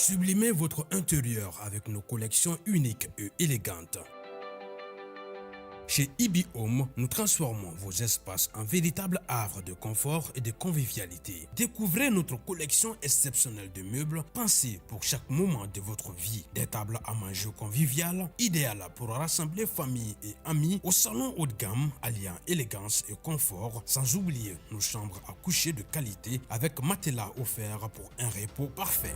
Sublimez votre intérieur avec nos collections uniques et élégantes. Chez Ibi Home, nous transformons vos espaces en véritables havres de confort et de convivialité. Découvrez notre collection exceptionnelle de meubles pensés pour chaque moment de votre vie. Des tables à manger conviviales, idéales pour rassembler famille et amis au salon haut de gamme, alliant élégance et confort, sans oublier nos chambres à coucher de qualité avec matelas offert pour un repos parfait.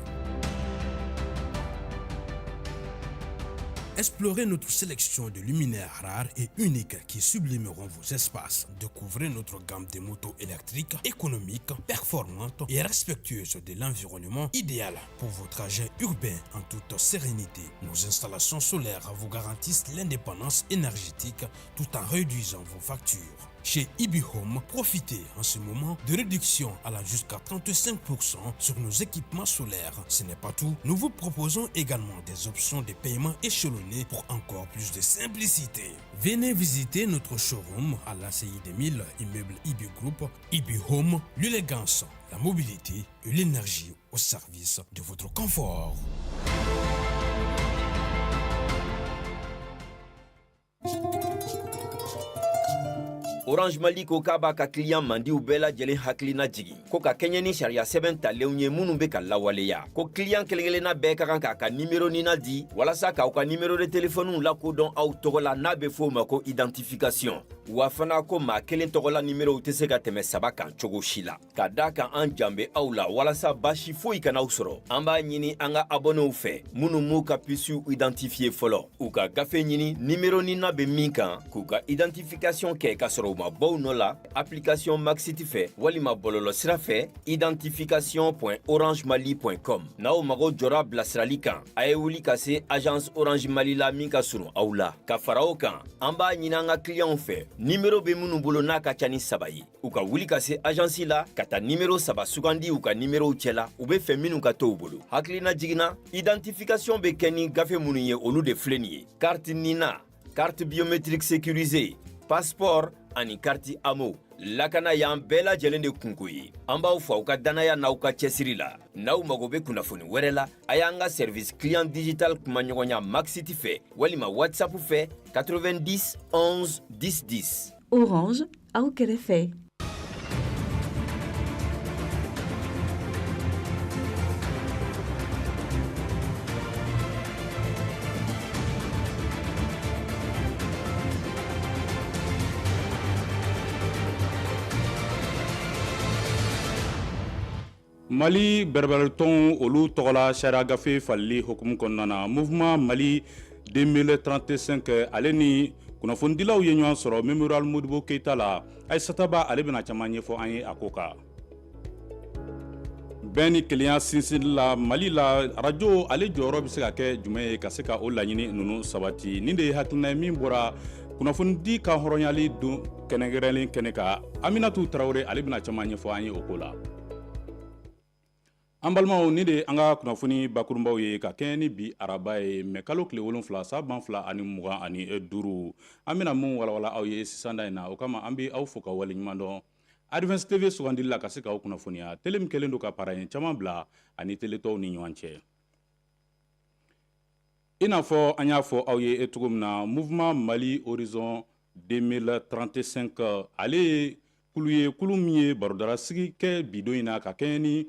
Explorez notre sélection de luminaires rares et uniques qui sublimeront vos espaces. Découvrez notre gamme de motos électriques économiques, performantes et respectueuses de l'environnement, idéal pour vos trajets urbains en toute sérénité. Nos installations solaires vous garantissent l'indépendance énergétique tout en réduisant vos factures. Chez Ibi Home, profitez en ce moment de réduction allant jusqu'à 35% sur nos équipements solaires. Ce n'est pas tout, nous vous proposons également des options de paiement échelonnées pour encore plus de simplicité. Venez visiter notre showroom à l'ACI 2000, immeuble Ibi Group, Ibi Home, l'élégance, la mobilité et l'énergie au service de votre confort. Orange Mali ko k'a b'a ka client mandiw bɛɛ lajɛlen hakilina jigin ko ka kɛɲɛ ni sariya sɛbɛn talenw ye minnu bɛ ka lawaleya, ko client kelen-kelenna bɛɛ ka kan k'a ka nimero nina di walasa k'aw ka nimero de telefɔniw lakodɔn aw tɔgɔ la, n'a bɛ f'o ma ko identification. Wa fana ko maa kelen tɔgɔla nimerow tɛ se ka tɛmɛ saba kan cogo si la. Ka da kan an jan bɛ aw la walasa baasi foyi kana aw sɔrɔ, an b'a ɲini an ka abonnew fɛ minnu m'u ka pucew identifier fɔlɔ, u ka gafe ɲini nimero nina bɛ min kan, k'u ka identification kɛ ka sɔrɔ u ma bɔ u nɔ la, application Maxit fɛ walima bɔlɔlɔsira fɛ, identification.orangemali.com. N'aw mago jɔra bilasirali kan, a ye wuli ka se agence Orange Mali la min ka surun aw la. Ka fara o kan, an b'a ɲini an ka clientw fɛ, nimero bɛ minnu bolo n'a ka ca ni saba ye, u ka wuli ka se agence la ka taa nimero saba sugandi u ka nimerow cɛla u bɛ fɛ minnu ka to u bolo. Hakilina jiginna, identification bɛ kɛ ni gafe minnu ye, olu de filɛ nin ye: carte nina, carte biométrique sécurisée, passeport ani carte AMO. Lakana y'an bɛɛ lajɛlen de kunko ye. An b'aw fo aw ka dannaya n'aw ka cɛsiri la. N'aw mago bɛ kunnafoni wɛrɛ la, a y'an ka service client digital kumaɲɔgɔnya Maxit fɛ walima WhatsApp fɛ, 90 11 10 10. Orange, aw kɛrɛfɛ. Mali bɛrɛbɛrɛtɔnw olu tɔgɔla sariya gafe falili hukumu kɔnɔna na, Mouvement Mali 2035 ale ni kunnafonidilaw ye ɲɔgɔn sɔrɔ Memorial Modibo Keyita la. Aissata Ba, ale bɛna caman ɲɛfɔ an ye a ko kan. Bɛn ni kelenya sinsinli la Mali la, arajo ale jɔyɔrɔ bɛ se ka kɛ jumɛn ye ka se ka o laɲini ninnu sabati? Nin de ye hakilina ye min bɔra kunnafonidi kan hɔrɔnyali don kɛrɛnkɛrɛnlen kɛnɛ kan. Aminatu Tarawele, ale bɛna caman ɲɛfɔ an ye o ko la. An balimaw, nin de ye an ka kunnafoni bakurunbaw ye ka kɛɲɛ ni bi araba ye, mɛ kalo tile 7 san 2025. An bɛna mun walawala aw ye sisan da in na? O kama, an bɛ aw fo ka waleɲuman dɔn Advance TV sugandili la ka se k'aw kunnafoniya. Tele min kɛlen don ka paraɲɛ caman bila ani tele tɔw ni ɲɔgɔn cɛ. I n'a fɔ an y'a fɔ aw ye cogo min na, Mouvement Mali Horizon 2035 ale ye kulu ye, kulu min ye barodara sigi kɛ bidon in na ka kɛɲɛ ni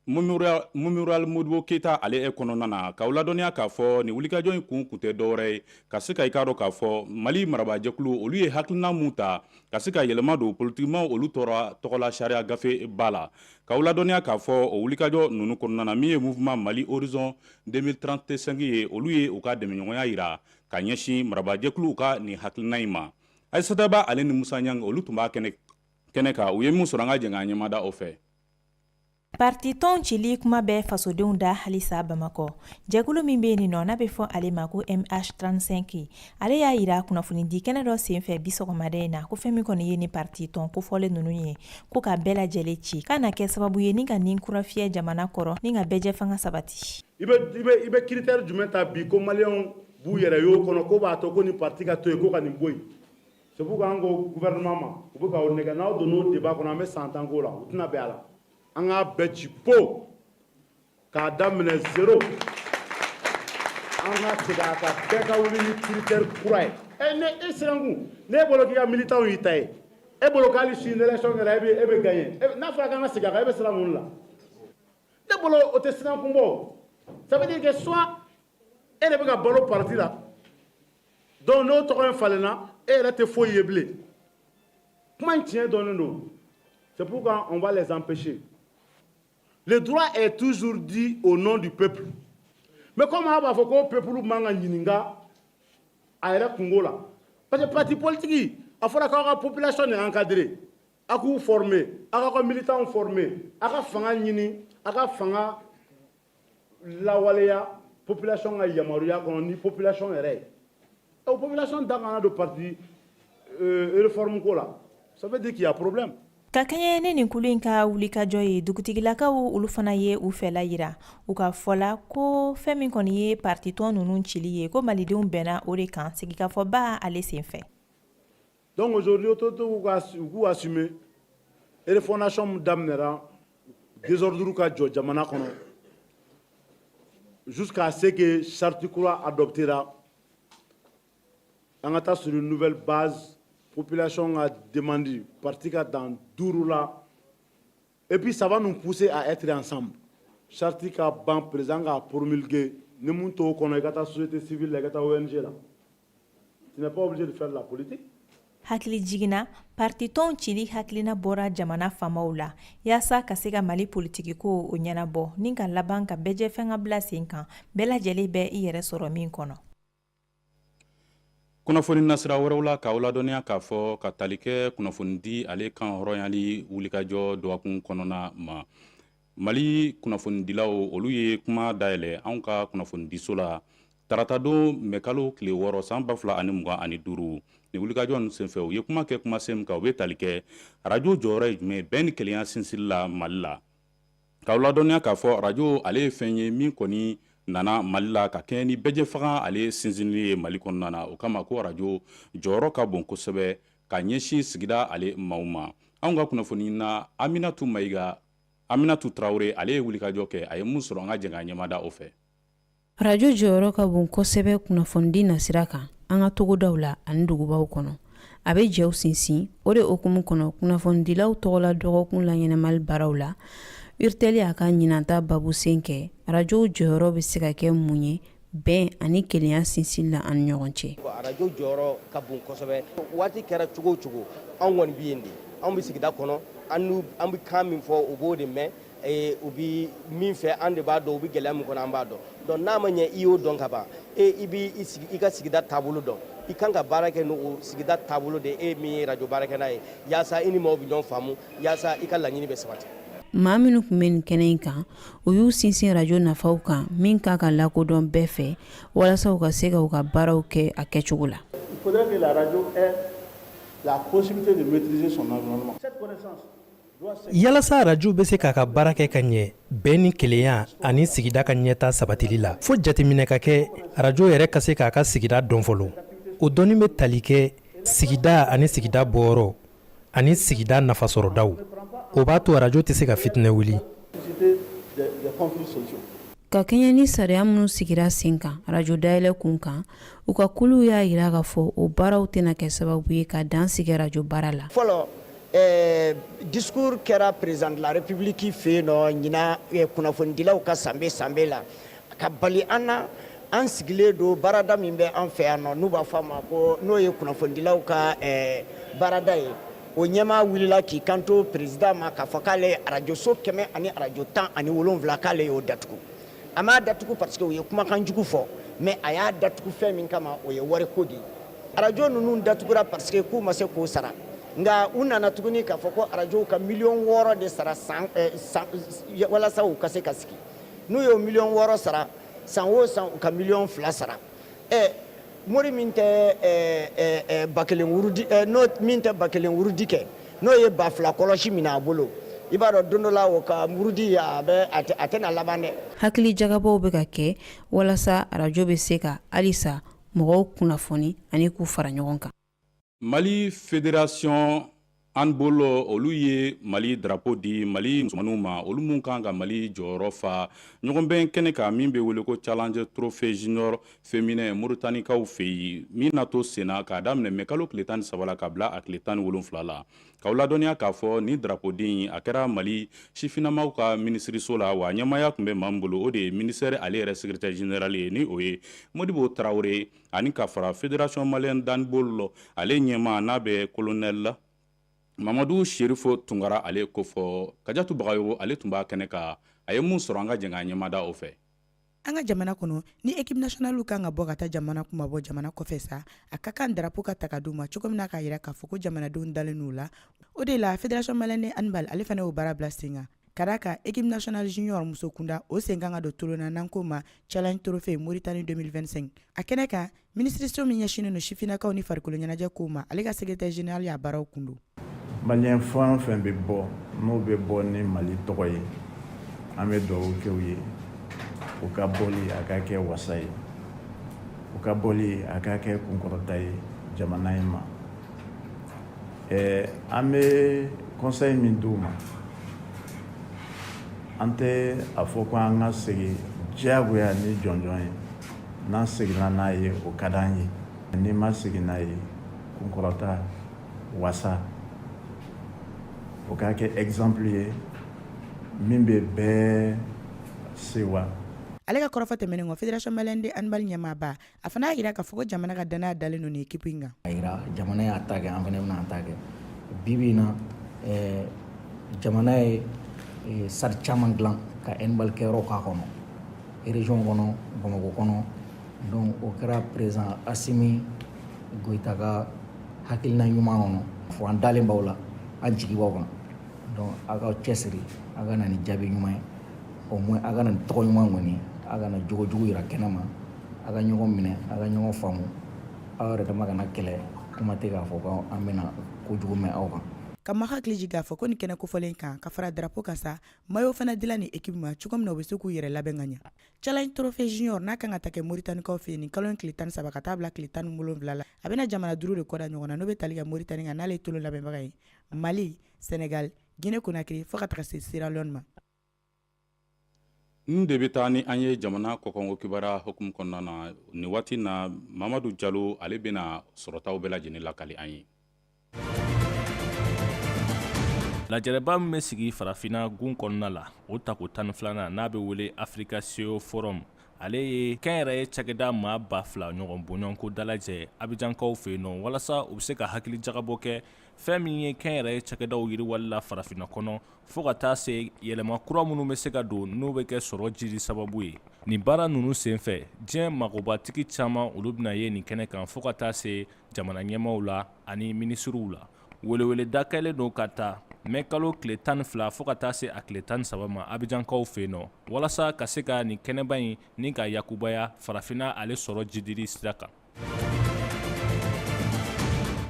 Memorial Modibo Keyita ale kɔnɔna na, k'aw ladɔnniya k'a fɔ nin wulikajɔ in kun tɛ dɔwɛrɛ ye ka se ka i k'a dɔn k'a fɔ Mali marabaajɛkulu olu ye hakilina mun ta ka se ka yɛlɛma don politikimaaw olu tɔgɔla sariya gafe ba la. K'aw ladɔnniya k'a fɔ o wulikajɔ ninnu kɔnɔna na, min ye Mouvement Mali Horizon 2035 ye, olu ye u ka dɛmɛɲɔgɔnya jira ka ɲɛsin marabaajɛkulu ka nin hakilina in ma. Aissata Ba ale ni Musa Ɲang, olu tun b'a kɛnɛ kan. U ye min sɔrɔ, an ka jɛ k'an ɲɛmada o fɛ. Partitɔn cili kuma bɛ fasodenw da halisa Bamakɔ. Jɛkulu min bɛ yen nɔ, n'a bɛ fɔ ale ma ko MH35, ale y'a yira kunnafonidi kɛnɛ dɔ senfɛ bi sɔgɔmada in na ko fɛn min kɔni ye ni partitɔn kofɔlen ninnu ye, ko ka bɛɛ lajɛlen ci k'a na kɛ sababu ye ni ka ni kura fiyɛ jamana kɔrɔ ni ka bɛɛjɛ fanga sabati. I bɛ critère jumɛn ta bi ko maliyɛnw b'u yɛrɛ y'o kɔnɔ, ko b'a to ko nin parti ka to yen, ko ka nin bɔ yen? C'est pourquoi an ko gouvernement ma, u bɛ k'aw nɛgɛ. N'aw donn'o débat kɔnɔ, an bɛ san 10 k'o la, u tɛna bɛn a la. An k'a bɛɛ ci po. K'a daminɛ zéro, an ka segin a kan, bɛɛ ka wuli ni critère kura ye. Ɛ, ne e sirankun, ne bolo k'i ka militant y'i ta ye, e bolo k'ale sini élection kɛra, e bɛ gagner. N'a fɔra k'an ka segin a kan, e bɛ siran mun la? Ne bolo, o tɛ siran kun bɔ. Ça veut dire que soit e de bɛ ka balo parti la, donc n'o tɔgɔ in falenna, e yɛrɛ tɛ foyi ye bilen. Kuma in tiɲɛ dɔnnen don. C'est pourquoi on va les empêcher. Le droit est toujours dit au nom du peuple, mais comme a b'a fɔ ko peuple man ka ɲininka a yɛrɛ kungo la, parce que parti politique, a fɔra k'aw ka population de encadrer, a k'u former, a k'aw ka militants former, a ka fanga ɲini, a ka fanga lawaleya population ka yamaruya kɔnɔ ni population yɛrɛ ye. O population da kana don parti réforme ko la, ça veut dire qu'il y a problème. Ka kɛɲɛ ni nin kulu in ka wulikajɔ ye, dugutigilakaw olu fana ye u fɛla yira. U ka fɔla ko fɛn min kɔni ye partitɔn ninnu cili ye, ko malidenw bɛnna o de kan sigikafɔba ale senfɛ. Donc aujourd'hui, autorités u k'u assumer. Refondation min daminɛra, désordre ka jɔ jamana kɔnɔ jusqu'à ce que charte kura adoptera, an ka taa sur une nouvelle base, population ka demande, parti ka dan duuru la, et puis ça va nous pousser à être ensemble. Charte ka ban, président k'a promulguer, ni mun t'o kɔnɔ, i ka taa société civile la, i ka taa ONG la, tu n'es pas obligé de faire de la politique. Hakili jiginna, partitɔnw cili hakilina bɔra jamana faamaw la yaasa ka se ka Mali politikiko o ɲɛnabɔ ni ka laban ka bɛɛjɛfɛn ka bila sen kan, bɛɛ lajɛlen bɛ i yɛrɛ sɔrɔ min kɔnɔ. Kunnafoni nasira wɛrɛw la, k'aw ladɔnniya k'a fɔ ka tali kɛ kunnafonidi ale kan hɔrɔnyali wulikajɔ dɔgɔkun kɔnɔna ma, Mali kunnafonidilaw olu ye kuma dayɛlɛ anw ka kunnafonidiso la taratadon mɛkalo tile 6 san 2025. Nin wulikajɔ ninnu senfɛ, u ye kuma kɛ kumasen min kan, u bɛ tali kɛ arajo jɔyɔrɔ ye jumɛn bɛn ni kelenya sinsinli la Mali la. K'aw ladɔnniya k'a fɔ arajo ale ye fɛn ye min kɔni nana Mali la ka kɛɲɛ ni bɛɛjɛfaga ale sinsinni ye Mali kɔnɔna na. O kama ko arajo jɔyɔrɔ ka bon kosɛbɛ ka ɲɛsin sigida ale maaw ma. Anw ka kunnafoni na, Aminatu Mayiga, Aminatu Tarawele, ale ye wulikajɔ kɛ. A ye mun sɔrɔ? An ka jɛ ka ɲɛmada o fɛ. Arajo jɔyɔrɔ ka bon kosɛbɛ kunnafonidi nasira kan an ka togodaw la ani dugubaw kɔnɔ. A bɛ jɛw sinsin. O de hukumu kɔnɔ, kunnafonidilaw tɔgɔla dɔgɔkun la ɲɛnamali baaraw la, URTEL y'a ka ɲinanta babusen kɛ arajow jɔyɔrɔ bɛ se ka kɛ mun ye bɛn ani kelenya sinsin la an ni ɲɔgɔn cɛ. Arajo jɔyɔrɔ ka bon kosɛbɛ. Waati kɛra cogo o cogo, anw kɔni bɛ yen de. Anw bɛ sigida kɔnɔ, an bɛ kan min fɔ, u b'o de mɛn. U bɛ min fɛ, an de b'a dɔn. U bɛ gɛlɛya min kɔnɔ, an b'a dɔn. Donc n'a ma ɲɛ i y'o dɔn ka ban, e i b'i sigi i ka sigida taabolo dɔn, i kan ka baara kɛ n'o sigida taabolo de. E min ye arajo baarakɛla ye, yaasa i ni maaw bɛ ɲɔgɔn faamu, yaasa i ka laɲini bɛ sabati. Maa minnu tun bɛ nin kɛnɛ in kan, u y'u sinsin arajo nafaw kan min kan ka lakodɔn bɛɛ fɛ walasa u ka se ka u ka baaraw kɛ a kɛcogo la. Il faudrait que la radio ait la possibilité de maîtriser son environnement. Cette connaissance Yalasa arajo bɛ se k'a ka baara kɛ ka ɲɛ bɛn ni kelenya ani sigida ka ɲɛta sabatili la, fo jateminɛ ka kɛ arajo yɛrɛ ka se k'a ka sigida dɔn fɔlɔ. O dɔnni bɛ tali kɛ sigida ani sigida bɔyɔrɔ ani sigida nafasɔrɔdaw. O b'a to arajo tɛ se ka fitinɛ wuli. Ka kɛɲɛ ni sariya minnu sigira sen kan arajo dayɛlɛ kun kan, u ka kuluw y'a jira k'a fɔ o baaraw tɛna kɛ sababu ye ka dan sigi arajo baara la. Fɔlɔ, discours kɛra président de la République fɛ yen nɔ ɲinan kunnafonidilaw ka sanbe sanbe la ka bali an na. An sigilen don baarada min bɛ an fɛ yan nɔ, n'u b'a fɔ a ma ko n'o ye kunnafonidilaw ka baarada ye, o ɲɛmaa wulila k'i kanto président ma k'a fɔ k'ale ye arajoso 100 ani arajo 17 k'ale y'o datugu. A m'a datugu parce que u ye kumakan jugu fɔ, mais a y'a datugu fɛn min kama, o ye wariko de ye. Arajo ninnu datugura parce que k'u ma se k'o sara. Nka u nana tuguni k'a fɔ ko arajow ka miliyɔn 6 de sara san san walasa u ka se ka sigi. N'u y'o miliyɔn 6 sara, san o san u ka miliyɔn 2 sara. Ɛ, mori min tɛ 1000 wurudi, n'o min tɛ 1000 wurudi kɛ, n'o ye 2000 kɔlɔsi minɛ a bolo, i b'a dɔn don dɔ la o ka wurudi a bɛ a tɛna laban dɛ. Hakili jagabɔw bɛ ka kɛ walasa arajo bɛ se ka halisa mɔgɔw kunnafoni ani k'u fara ɲɔgɔn kan. Mali Fédération Handball, olu ye Mali drapeau di Mali musomaninw ma, olu mun kan ka Mali jɔyɔrɔ fa ɲɔgɔnbɛn kɛnɛ kan min bɛ wele ko Challenge Trophée Junior Féminin Moritanikaw fɛ yen, min na to senna k'a daminɛ mɛ kalo tile 13 la ka bila a tile 17 la. K'aw ladɔnniya k'a fɔ nin drapeau di in, a kɛra Mali sifinnamaw ka minisiriso la, wa ɲɛmaaya tun bɛ maa min bolo, o de ye ministère ale yɛrɛ secrétaire général ye, ni o ye Modibo Tarawele, ani ka fara Fédération malienne d'handball ale ɲɛmaa, n'a bɛ colonel Mamadu Serifo Tunkara ale kofɔ. Kajatu Bagayogo ale tun b'a kɛnɛ kan, a ye mun sɔrɔ, an ka jɛ k'a ɲɛmada o fɛ. An ka jamana kɔnɔ, ni équipe nationale kan ka bɔ ka taa jamana kunmabɔ jamana kɔfɛ sa, a ka kan drapeau ka ta ka d'u ma cogo min na k'a yira k'a fɔ ko jamanadenw dalen n'u la. O de la, Fédération malienne de handball ale fana y'o baara bila sen kan, ka d'a kan équipe nationale junior muso kunda, o sen kan ka don tulon na n'an k'o ma Challenge Trophée Mauritanie 2025. A kɛnɛ kan, minisiriso min ɲɛsinnen don sifinnakaw ni farikolo ɲɛnajɛ kow ma, ale ka secrétaire général y'a baaraw kun don. Maliyɛn fɛn o fɛn bɛ bɔ, n'o bɛ bɔ ni Mali tɔgɔ ye, an bɛ dugawu kɛ u ye, u ka bɔli a ka kɛ wasa ye, u ka bɔli a ka kɛ kunkɔrɔta ye jamana in ma. Ɛɛ, an bɛ conseil min d'u ma, an tɛ a fɔ ko an ka segin diyagoya ni jɔnjɔn ye. N'an seginna n'a ye, o ka d'an ye. N'i ma segin n'a ye, kunkɔrɔta, wasa, o k'a kɛ exemple ye min bɛ bɛɛ sewa. Ale ka kɔrɔfɔ tɛmɛnen kɔ, Fédération malienne de handball ɲɛmaaba, a fana y'a jira k'a fɔ ko jamana ka danaya dalen don nin équipe in kan. A jira jamana y'a ta kɛ, an fana bɛna an ta kɛ. Bi bi in na, jamana ye stade caman dilan ka handball kɛyɔrɔ k'a kɔnɔ, région kɔnɔ, Bamakɔ kɔnɔ. Donc o kɛra président Assimi Goïta ka hakilina ɲuman kɔnɔ. Fo an dalen b'aw la, an jigi b'aw kan. Donc aw k'aw cɛsiri, aw ka na ni jaabi ɲuman ye, au moins aw ka na ni tɔgɔ ɲuman kɔni, aw kana jogo jugu yira kɛnɛ ma, aw ka ɲɔgɔn minɛ, aw ka ɲɔgɔn faamu, aw yɛrɛ dama kana kɛlɛ, kuma tɛ k'a fɔ ko an bɛna kojugu mɛn aw kan. Ka ma hakili jigin k'a fɔ ko nin kɛnɛ kofɔlen kan, ka fara drapeau kan sa, maillot fana dila nin équipe ma cogo min na u bɛ se k'u yɛrɛ labɛn ka ɲɛ. Challenge Trophée Junior n'a kan ka ta kɛ Moritanikaw fɛ yen nin kalo in tile 13 ka taa bila tile 17 la, a bɛna jamana duuru de kɔda ɲɔgɔn na, n'o bɛ tali kɛ Moritani kan, n'ale ye tolon labɛnbaga ye, Mali, Sénégal, Guinée Conakry, fo ka taga se Sierra Leone ma. Nin de bɛ taa ni an ye jamana kɔkanko kibaruya hukumu kɔnɔna na nin waati na. Mamadu Jalo ale bɛna sɔrɔtaw bɛɛ lajɛlen lakali an ye. Lajɛrɛba min bɛ sigi farafinna gun kɔnɔna la, o tako 12nan, n'a bɛ wele Africa CEO Forum, ale ye kɛnyɛrɛye cakɛda maa 2000 ɲɔgɔn bɔɲɔgɔnko dalajɛ Abijankaw fɛ yen nɔ, walasa u bɛ se ka hakili jagabɔ kɛ fɛn min ye kɛnyɛrɛye cakɛdaw yiriwali la farafinna kɔnɔ, fo ka taa se yɛlɛma kura minnu bɛ se ka don, n'u bɛ kɛ sɔrɔ jidi sababu ye. Nin baara ninnu senfɛ, diɲɛ magobatigi caman olu bɛna ye nin kɛnɛ kan, fo ka taa se jamana ɲɛmaaw la ani minisiriw la. Weleweleda kɛlen don ka ta mɛ kalo tile 12 fo ka taa se a tile 13 ma Abijankaw fɛ yen nɔ, walasa ka se ka nin kɛnɛba in ni ka yakubaya farafinna ale sɔrɔ jidili sira kan.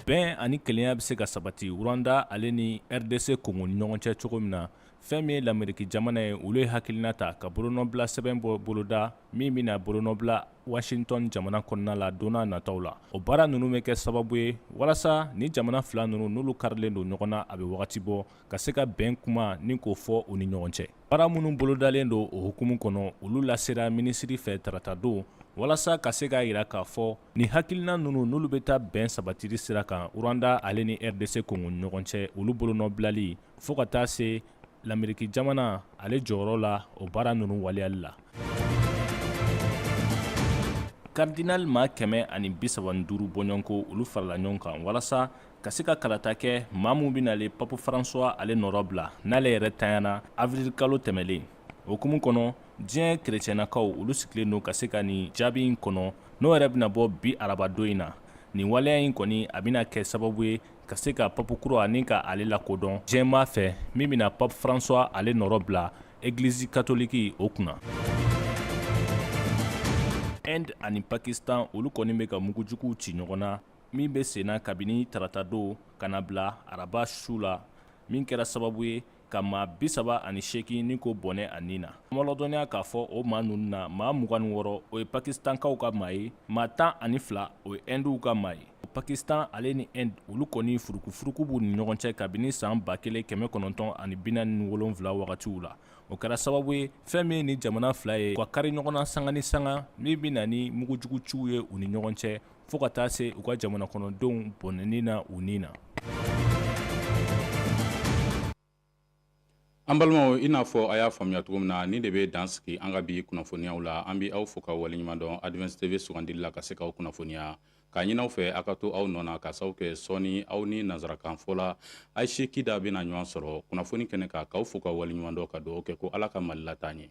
Bɛn ani kelenya bɛ se ka sabati Rwanda ale ni RDC Congo ni ɲɔgɔn cɛ cogo min na, fɛn min ye Lameriki jamana ye, olu ye hakilina ta ka bolonɔbila sɛbɛn bɔ boloda min bɛna bolonɔbila Washington jamana kɔnɔna la don nataw la. O baara ninnu bɛ kɛ sababu ye walasa ni jamana fila ninnu, n'olu karilen don ɲɔgɔn na a bɛ wagati bɔ, ka se ka bɛn kuma ni k'o fɔ u ni ɲɔgɔn cɛ. Baara minnu bolodalen don o hukumu kɔnɔ, olu lasera minisiri fɛ taratadon, walasa ka se k'a jira k'a fɔ nin hakilina ninnu, n'olu bɛ taa bɛn sabatili sira kan Rwanda ale ni RDC Congo ni ɲɔgɔn cɛ, olu bolonɔbilali fo ka taa se Lameriki jamana ale jɔyɔrɔ la o baara ninnu waleyali la. Cardinal maa 135 bɔɲɔgɔnko, olu farala ɲɔgɔn kan walasa ka se ka kalata kɛ maa min bɛna ale Pape François ale nɔrɔ bila, n'ale yɛrɛ tanyana avril kalo tɛmɛlen. O hukumu kɔnɔ, diɲɛ kerecɛnnakaw olu sigilen don ka se ka nin jaabi in kɔnɔ, n'o yɛrɛ bɛna bɔ bi arabadon in na. Nin waleya in kɔni, a bɛna kɛ sababu ye ka se ka pape kura ni ka ale lakodɔn diɲɛmaa fɛ, min bɛna Pape François ale nɔrɔ bila Église catholique o kunna. Inde ani Pakistan, olu kɔni bɛ ka mugujuguw ci ɲɔgɔn na min bɛ senna kabini taratadon ka na bila araba su la, min kɛra sababu ye ka maa 38 ni ko bɔnɛ a ni na. An b'a ladɔnniya k'a fɔ o maa ninnu na, maa 26, o ye Pakistankaw ka maa ye, maa 12, o ye Ɛndiw ka maa ye. Pakistan ale ni Inde, olu kɔni furukufuruku b'u ni ɲɔgɔn cɛ kabini san 1947 wagatiw la. O kɛra sababu ye fɛn min ni jamana fila ye ka kari ɲɔgɔn na sanga ni sanga, min bɛ na ni mugujuguciw ye u ni ɲɔgɔn cɛ, fo ka taa se u ka jamana kɔnɔdenw bɔnɛni na u ni na. An balimaw, i n'a fɔ a y'a faamuya cogo min na, nin de bɛ dan sigi an ka bi kunnafoniyaw la. An bɛ aw fo ka waleɲuman dɔn Advance TV sugandili la ka se k'aw kunnafoniya, k'a ɲini aw fɛ aw ka to aw nɔ na, ka sababu kɛ sɔɔni aw ni nansarakan fɔla Ayise Kida bɛna ɲɔgɔn sɔrɔ kunnafoni kɛnɛ kan. K'aw fo ka waleɲuman dɔn, ka dugawu kɛ ko Ala ka Mali lataa ɲɛ.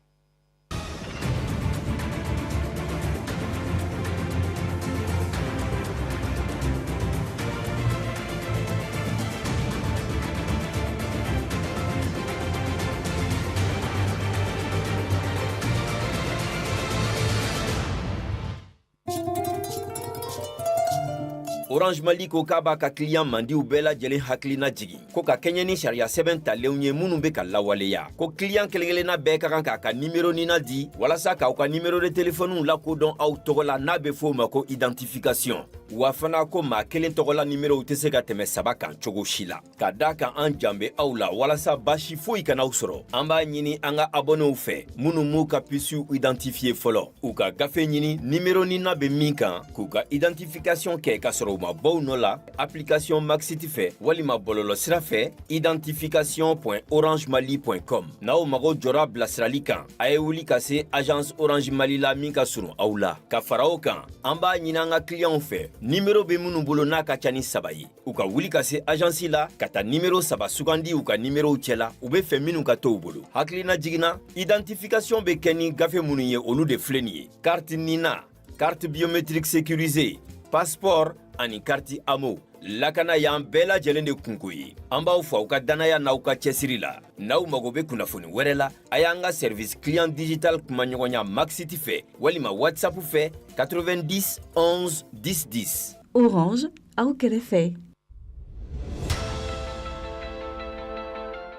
Orange Mali ko k'a b'a ka client mandiw bɛɛ lajɛlen hakilina jigin ko ka kɛɲɛ ni sariya sɛbɛn talenw ye minnu bɛ ka lawaleya, ko client kelen-kelenna bɛɛ ka kan k'a ka nimero nina di walasa k'aw ka nimero de telefɔniw lakodɔn aw tɔgɔ la, n'a bɛ f'o ma ko identification. Wa fana ko maa kelen tɔgɔla nimerow tɛ se ka tɛmɛ 3 kan cogo si la. Ka da kan an jan bɛ aw la walasa baasi foyi kana aw sɔrɔ, an b'a ɲini an ka abonnew fɛ minnu m'u ka pusiw identifier fɔlɔ, u ka gafe ɲini nimero nina bɛ min kan, k'u ka identification kɛ k'a sɔrɔ u ma bɔ u nɔ la application Maxit fɛ walima bɔlɔlɔsira fɛ identification.orangemali.com. N'aw mago jɔra bilasirali kan, a ye wuli ka se agence Orange Mali la min ka surun aw la. Ka fara o kan, an b'a ɲini an ka clientw fɛ, nimero bɛ minnu bolo n'a ka ca ni 3 ye, u ka wuli ka se agence la ka taa nimero 3 sugandi u ka nimerow cɛla u bɛ fɛ minnu ka to u bolo. Hakilina jiginna, identification bɛ kɛ ni gafe minnu ye, olu de filɛ nin ye: carte NINA, carte biométrique sécurisée, passeport ani carte AMO. Lakana y'an bɛɛ lajɛlen de kunko ye. An b'aw fo aw ka dannaya n'aw ka cɛsiri la. N'aw mago bɛ kunnafoni wɛrɛ la, a y'an ka service client digital kumaɲɔgɔnya Maxit fɛ walima WhatsApp fɛ 90 11 10 10. Orange, aw kɛrɛfɛ.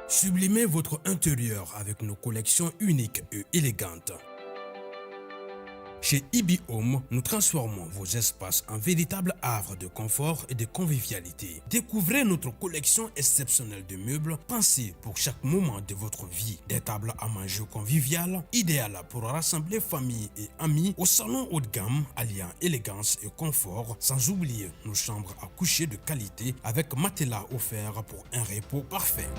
Sublimez votre intérieur avec nos collections uniques et élégantes. Chez Ibi Home, nous transformons vos espaces en véritables havres de confort et de convivialité. Découvrez notre collection exceptionnelle de meubles pensés pour chaque moment de votre vie. Des tables à manger conviviales, idéales pour rassembler famille et amis, au salon haut de gamme alliant élégance et confort, sans oublier nos chambres à coucher de qualité avec matelas offert pour un repos parfait.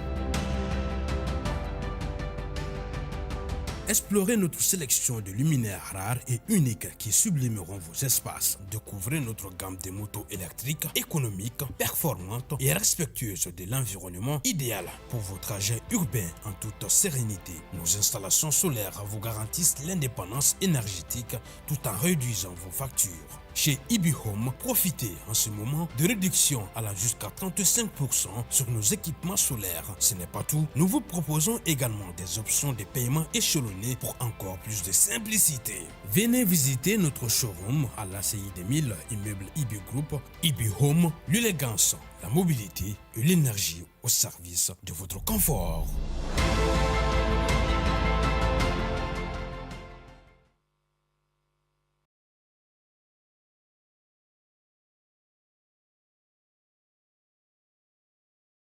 Explorez notre sélection de luminaires rares et uniques qui sublimeront vos espaces. Découvrez notre gamme de motos électriques économiques, performantes et respectueuses de l'environnement, idéal pour vos trajets urbains en toute sérénité. Nos installations solaires vous garantissent l'indépendance énergétique tout en réduisant vos factures. Chez Ibi Home, profitez en ce moment de réduction allant jusqu'à 35% sur nos équipements solaires. Ce n'est pas tout, nous vous proposons également des options de paiement échelonnées pour encore plus de simplicité. Venez visiter notre showroom à l'ACI 2000, immeuble Ibi Group. Ibi Home, l'élégance, la mobilité et l'énergie au service de votre confort.